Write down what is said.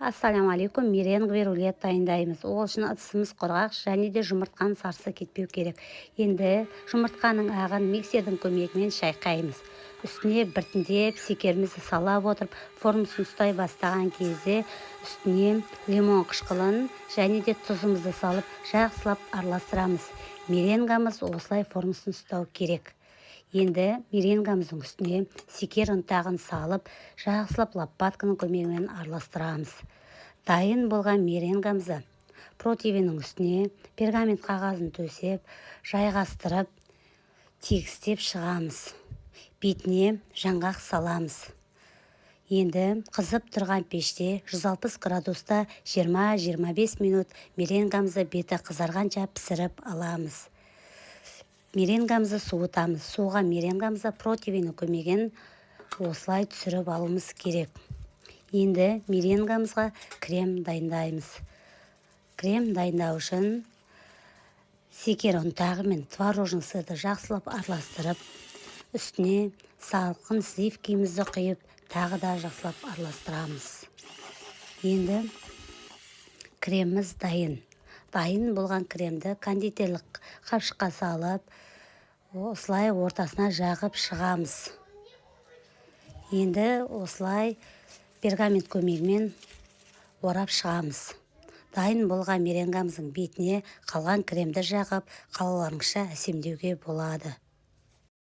Ассалаумағалейкум! Меренговый рулет дайындаймыз. Ол үшін ыдысымыз құрғақ және де жұмыртқаның сарысы кетпеу керек. Енді жұмыртқаның ағын миксердің көмегімен шайқаймыз. Үстіне біртіндеп секерімізді сала отырып, формасын ұстай бастаған кезде үстіне лимон қышқылын және де тұзымызды салып, жақсылап араластырамыз. Меренгамыз осылай формасын ұстау керек. Енді меренгамыздың үстіне секер ұнтағын салып, жақсылап лопатканың көмегімен араластырамыз. Дайын болған меренгамызды противенің үстіне пергамент қағазын төсеп, жайғастырып, тегістеп шығамыз. Бетіне жаңғақ саламыз. Енді қызып тұрған пеште 160 градуста 20-25 минут меренгамызды беті қызарғанша пісіріп аламыз. Меренгамызды суытамыз. Суыған меренгамызды противенің көмегімен осылай түсіріп алуымыз керек. Енді меренгамызға крем дайындаймыз. Крем дайындау үшін секер ұнтағы мен творожный сырды жақсылап араластырып, үстіне салқын сливкимізді құйып, тағы да жақсылап араластырамыз. Енді креміміз дайын. Дайын болған кремді кондитерлік қапшыққа салып, осылай ортасына жағып шығамыз. Енді осылай пергамент көмегімен орап шығамыз. Дайын болған меренгамыздың бетіне қалған кремді жағып, қалауларыңызша әсемдеуге болады.